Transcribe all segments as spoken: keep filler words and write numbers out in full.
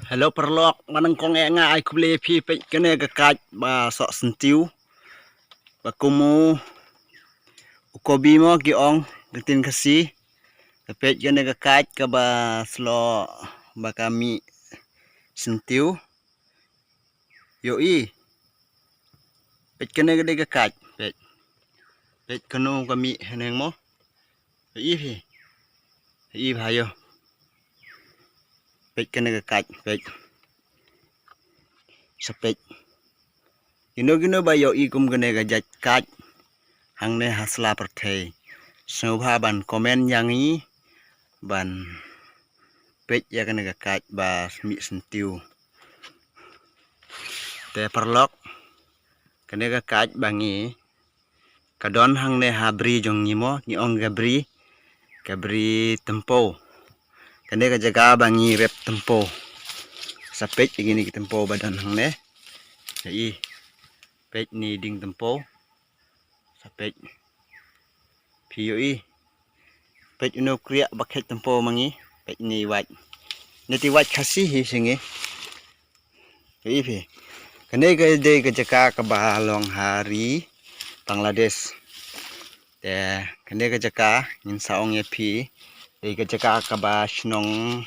Hello paralok, nga nyngkong eh nga ai khublei ïa phi. Peit kane ka kait ba soh syntiew, ba kum u kobi mo ki ong ka ktien Khasi. Te peit kane ka kait kaba sloh, ba ka mih syntiew. Ïohi. Peit kane ka dei ka kait. Peit. Peit kano ka mih haneng mo. Ïohi phi. Ïohi bha ïoh. Peit kane ka kait. Peit. Sa peit. Kino kino ba ïohi kum kane ka jait kait hangne ha sla pyrthei, sngewbha ban comment ïa ngi, ban peit ïa kane ka kait ba mih syntiew. Te paralok, kane ka kait ba ngi, ka don hangne ha bri jong ngi mo, ngi ong ka bri, ka bri Tympew. Kane ka jaka ba ngi rep tympew. Sa peit ïa kine ki tympew ba don hangne. Ïohi. Peit, ne ding tympew. Sa peit. Phi ïohi. Peit, uno u kriah ba khet tympew ma ngi. Peit, ne i wait. Ne te i wait Khasi hi sha ngi. Ïohi phi. Kane ka dei ka jaka kaba long ha ri Bangladesh. Te kane ka jaka ngin sa ong ïa phi, dei ka jaka kaba shnong,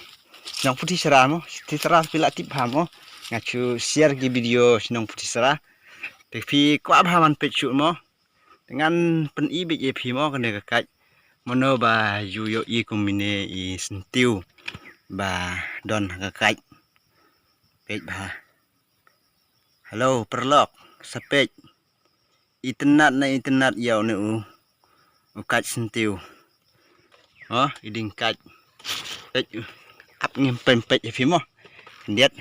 shnong Phuthishra mo, Phuthishra phi la tip bha mo. Nga shu share ki video shnong Phuthishra. Te phi kwah bha ban peit shuh mo. Te ngan pyni beit ïa phi mo kane ka kait. Mano ba ju ïohi kum ine i syntiew ba don ha ka kait. Peit bha. Hello paralok, sa peit. Itynnad na itynnad ïa une u, u kait syntiew. Oh, i ding kait. Peit, ap ngim peit, peit ïa phi mo. Khyndiat.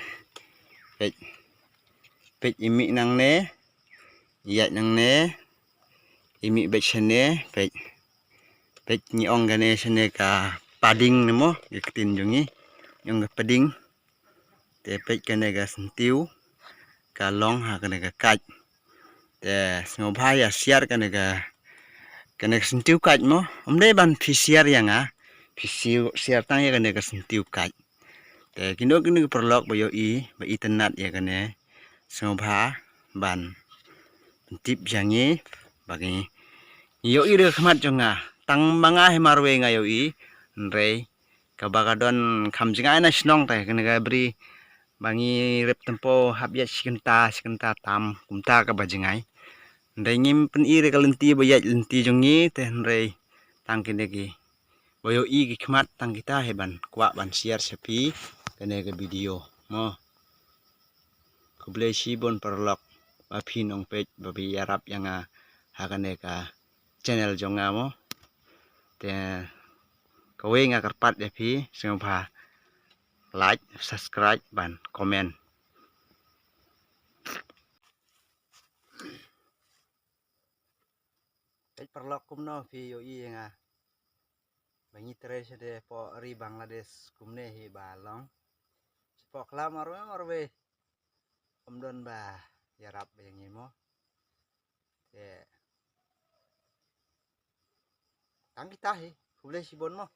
Peit. Peit, i mih nangne. Ïaid nangne. I mih beit shane. Peit. Peit, ngi ong kane shane ka pading ne mo, ka ktien jong ngi. Ngi ong ka pading. Te peit kane ka syntiew ka long ha kane ka kait. Te sngewbha ïa share kane ka, kane ka syntiew kait mo. Ym dei ban phi share ïa nga. Phi share tang ïa kane ka syntiew kait. Te kino kino ki paralok ba ïohi, ba itynnad ïa kane, sngewbha ban pyntip ïa ngi, ba ngi ïohi da ka khmat jong nga. Tang ma nga hi marwei nga ïohi, hynrei kaba ka don kham jngai na shnong te kane ka bri ba ngi rep tympew hap ïaid shi kynta, shi kynta tam, kumta kaba jngai. Hynrei ngim pyni re ka lynti ba ïaid lynti jong ngi te hynrei tang kine ki ba ïohi ki khmat tang kita hi ban kwah ban share sha phi kane ka video mo. Khublei shibun paralok ba phin ong peit ba phi ïarap ïa nga ha kane ka channel jong nga mo. Te kawei nga kyrpad ïa phi sngewbha like, subscribe ban comment. Peit paralok kumno phi ïohi ïa nga. Ba ngi trei shane poh ri Bangladesh kumne hi ba long. Shapoh klam marwei marwei. Ym don ba ïarap ïa ngi mo. Te tang kita hi. Khublei shibun mo.